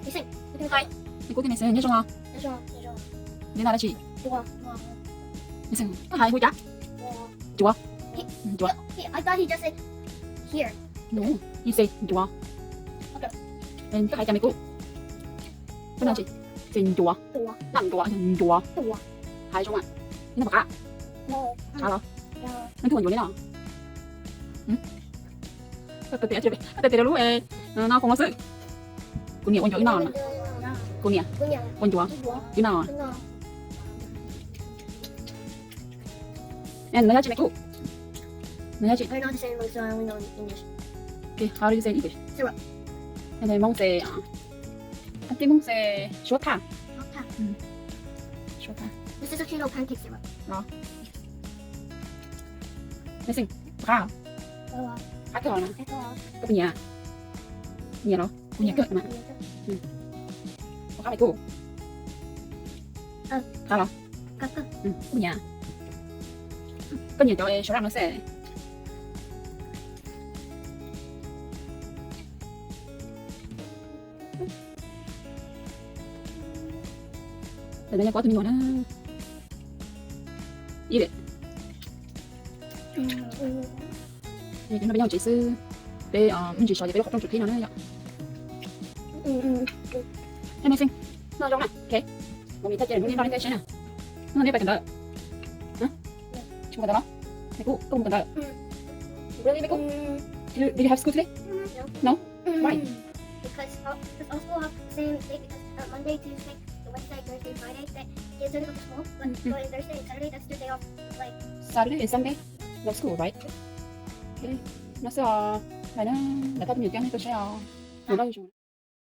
Hi, Kuv thiab Maiv Xeem nyob zoo os? Li no dab tsi? Maiv Xeem, koj hais hu cas? Ncuav. Ncuav. No, he said ncuav. Koj hais cas Maiv Kuv? Koj no tsis, said ncuav. Ncuav, ncuav. Hais zoo mas. Li no puas qab? Qab los? Nej twb ua ncuav li no? Koj tes tias lub no foom no xwb. Kuv niam ua ncuav li no. Kuv niam ua ncuav li no. No yog tsis Maiv Kuv? No yog tsis? Okay, how do you say in English? Syrup. And then Hmoob say, uh, I think Hmoob say suab thaj. Suab thaj. Suab thaj. This is actually no pancake syrup. Los. Maiv Xeem, qab? Qab kawg los? Koj puas nyiam? Nyiam los? Kuv nyiam kawg mas. Puas qab Maiv Kuv? Qab los? Koj puas nyiam? Koj nyiam cov suab thaj no xwb. Tam no yog kuv ob tug me nyuam na. Ib, peb nyob hauv tsev xwb, peb me ntsis so ces peb lub qhov rooj tsuas qhib no na yom. Maiv Xeem, noj zoo na, ok. Mus mis thaj cia lwm hnub neb noj neb thiaj saib na. Hnub no neb pais kawm ntawv? Tsis mus kawm ntawv los? Maiv Kuv, koj mus kawm ntawv? Really, Maiv Kuv? Did you have school today? No. Why? Because all, because all school have the same day, because uh, Monday, Tuesday, Wednesday, Thursday, Friday, they, kids are to go to school, but for Thursday and Saturday, that's their day off. Like Saturday and Sunday, no school, right? Okay. No xwb os, bye na, lawv tau tus me nyuam coj nej tuaj saib os.